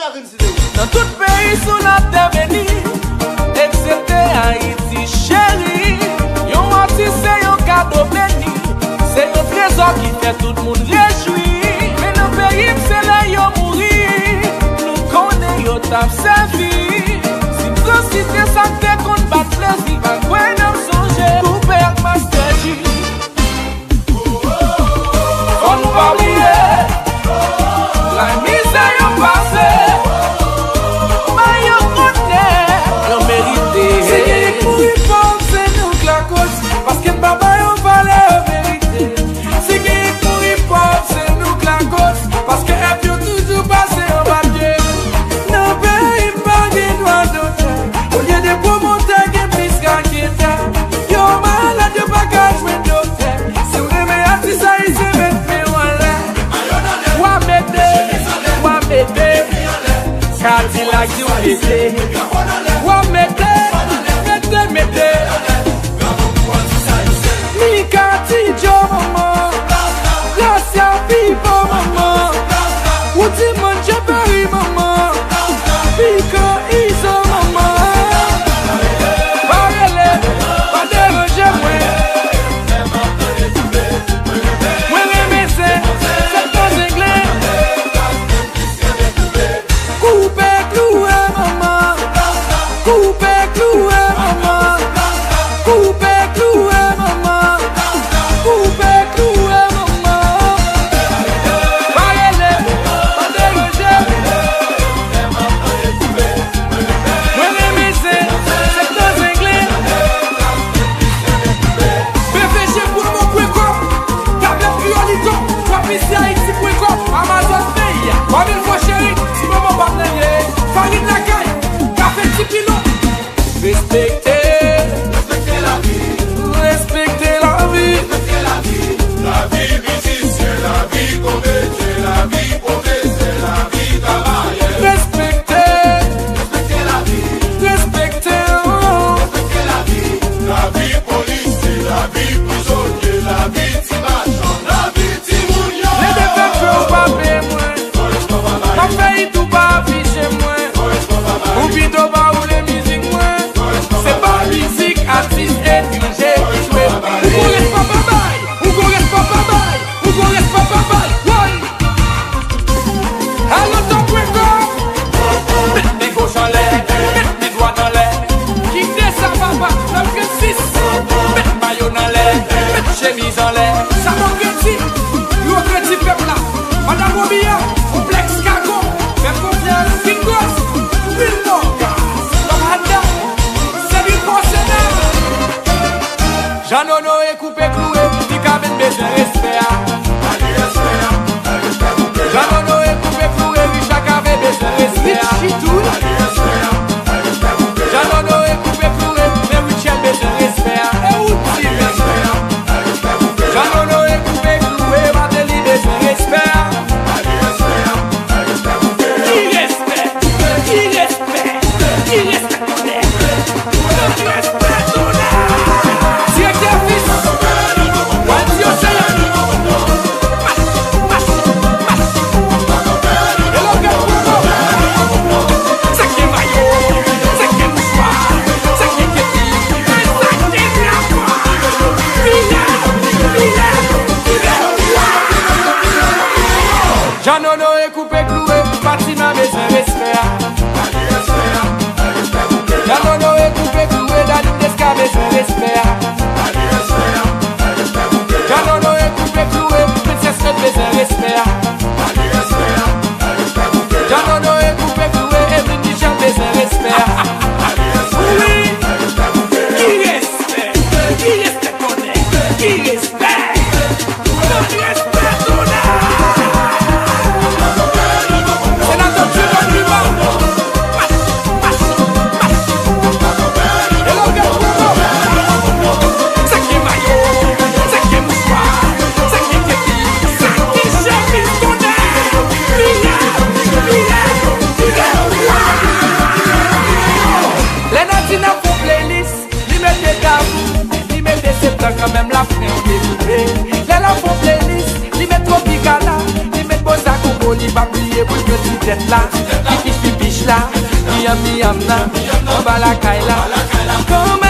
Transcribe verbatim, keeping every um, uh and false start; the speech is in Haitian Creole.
Nan tout peyi sou latè beni, eksepte Ayiti cheri. Yon atis se yon kado beni, se yon trezò ki fè tout moun rejwi. Men nan peyi m se la yo mouri, nou konnen yo t ap sèvi. Si m site sa k te konn bat plezi, pa kwè n ap sonje Koupe ak Master G. Fò nou pa bliye, la mizè yo pase, ba yo onè yo merite. Si genyen k mouri pòv, se nou k lakòz, paske n pa ba yo valè yo merite. Si genyen k mouri pòv, se nou k lakòz, paske èp yo toujou pase anba pye. Nan peyi m pa gen dwa dotè, olye de pwomotè gen plis raketè. Yo malad, yo pa ka jwenn doktè. Si w renmen atis ayisyen, met men w anlè. W a mete, w a mete Kadilak di w mete. W a mete, mete, mete. Mika Ti Djo manman, Gracia Pipo manman, Woody Manche Perry manman, Pico Izo manman. Pa rele, pa deranje mwen. Mwen renmen zen, fèt nan zenglen. Koupe kloure manman, koupe kloure manman, koupe kloure manman, koupe kloure manman. Pa rele, pa deranje. Mwen renmen zen, fèt nan zenglen. B V G promo pwen kòm, tablèt kriyolito, twòp isi Ayiti pwen kòm, Amazon peyi a. Twa mil fran cheri, si manman w pa t nan ye. Farin lakay, kafe ti pilon. Respekte, respekte lavi, respekte lavi. Respekte lavi, lavi mizisyen, lavi komedyen, lavi pwofesè, lavi travayè. Respekte, respekte lavi, respekte, oh. Respekte lavi, lavi polisye, lavi prizonye, lavi ti machann, lavi timoun yo. Lè de fè fè ou pa peye mwen. M ap fè it ou pa afiche mwen. Ou pito pa woule mizik mwen. Se pa mizik atis etranje ki jwe. Ou gon respè pa bay, ou gon respè pa bay, ou gon respè pa bay. Woy! Allo Top Record. Met men goch anlè, met men dwat anlè. Kite sa papa, nan trannsis. Met mayo n anlè, met chemiz anlè. Sa bon kredi, yo kredi pèp la. Madan Robiya, konplèks kago, fè m konfyans, vin koz, vin bon. Kòmanda, se vin bon, se nan. Jan Nono e koupe kloure, Mika men bezwen respè a. Jan Nono e koupe kloure, Richard Cavé bezwen respè a. Jan Nono e koupe kloure, men Richard bezwen respè a. E ou di men. Jan Nono e koupe kloure, Martelly bezwen respè a. Ki respè? Ki respè? Ki respè? Direktè Fils, w a di yo se yo. Mach, mach, mach. Hello, Gad Pwopo. Sa k gen mayo, sa k gen mouchwa, sa k gen kepi, sa k gen drapo. Vire, vire, vire. Jan Nono e koupe kloure, Fatima bezwen respè a. Jan Nono e koupe kloure, Darline Desca bezwen respè a. Jan Nono e koupe kloure, Princess Note bezwen respè a. Jan Nono e koupe kloure, Emeline Michel bezwen respè a. Wi! Ki respè? Ki respè konnen? Ki respè? Respè tounen! Senatè Trump Lima! Mach, mach, mach! Hello, Gad Pwopo! Sa k gen mayo, sa k gen mouchwa, sa k gen kepi, sa k gen chemiz tounen! Vire, vire, vire! Lè Nadine ap fè playlist, li mete Davou, li mete Septan, kanmenm l ap fè yon devouve. Lè l ap fè playlist, li met Tropicana, li met Bossa Combo, li pa bliye pou l pran ti tèt la. Li kich Miyam, miyam nan, anba lakay la. Kòman